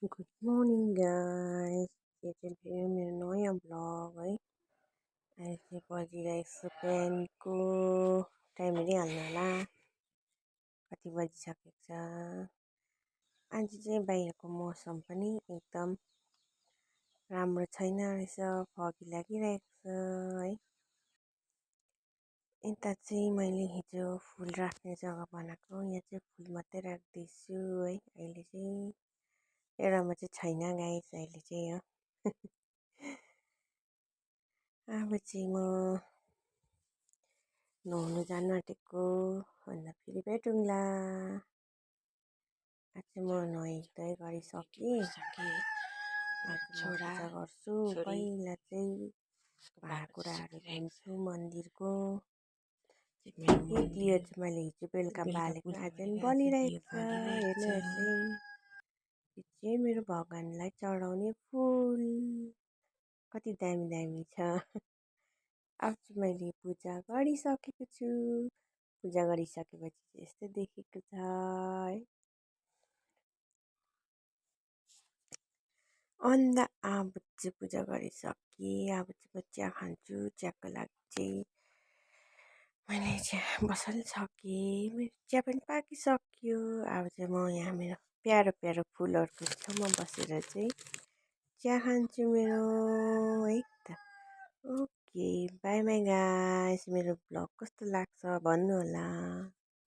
Good morning guys. यो चाहिँ फेरि मेरो नयाँ ब्लग है। अहिले चाहिँ बजिरहेको छ बिहानको टाइम हेरिहाल्नु होला कति बजिसकेको छ। आज चाहिँ बाहिरको मौसम पनि एकदम राम्रो छैन रहेछ, फगी लागिरहेको छ है। यता चाहिँ मैले हिजो फुल राख्ने जग्गा बनाएको, यहाँ चाहिँ फुल मात्रै राख्दैछु है। अहिले चाहिँ एउटामा चाहिँ छैन गाइस अहिले चाहिँ हो। अब चाहिँ म नुहाउनु जानु आँटेको, अन्त फेरि भेटौँला। आज चाहिँ म नुहाइ गरिसकेँ, छोरा पूजा गर्छु। पहिला चाहिँ भाँडाकुँडाहरू धुन्छु मन्दिरको। यो दियो चाहिँ मैले हिजो बेलुका बालेको, आज पनि बलिरहेको छ। हेर्नुहोस् है, यो चाहिँ मेरो भगवानलाई चढाउने फुल कति दामी दामी छ। अब चाहिँ मैले पूजा गरिसकेको छु। पूजा गरिसकेपछि यस्तो देखेको छ है। अन्त अब चाहिँ पूजा गरिसकेँ। अब चाहिँ म चिया खान्छु। चियाको लागि चाहिँ मैले चिया बसालिसकेँ। मेरो चिया पनि पाकिसक्यो। अब चाहिँ म यहाँ मेरो प्यारो प्यारो फुलहरूको छेउमा बसेर चाहिँ चिया खान्छु मेरो है त। Okay by by guys. मेरो ब्लग कस्तो लाग्छ भन्नु होला।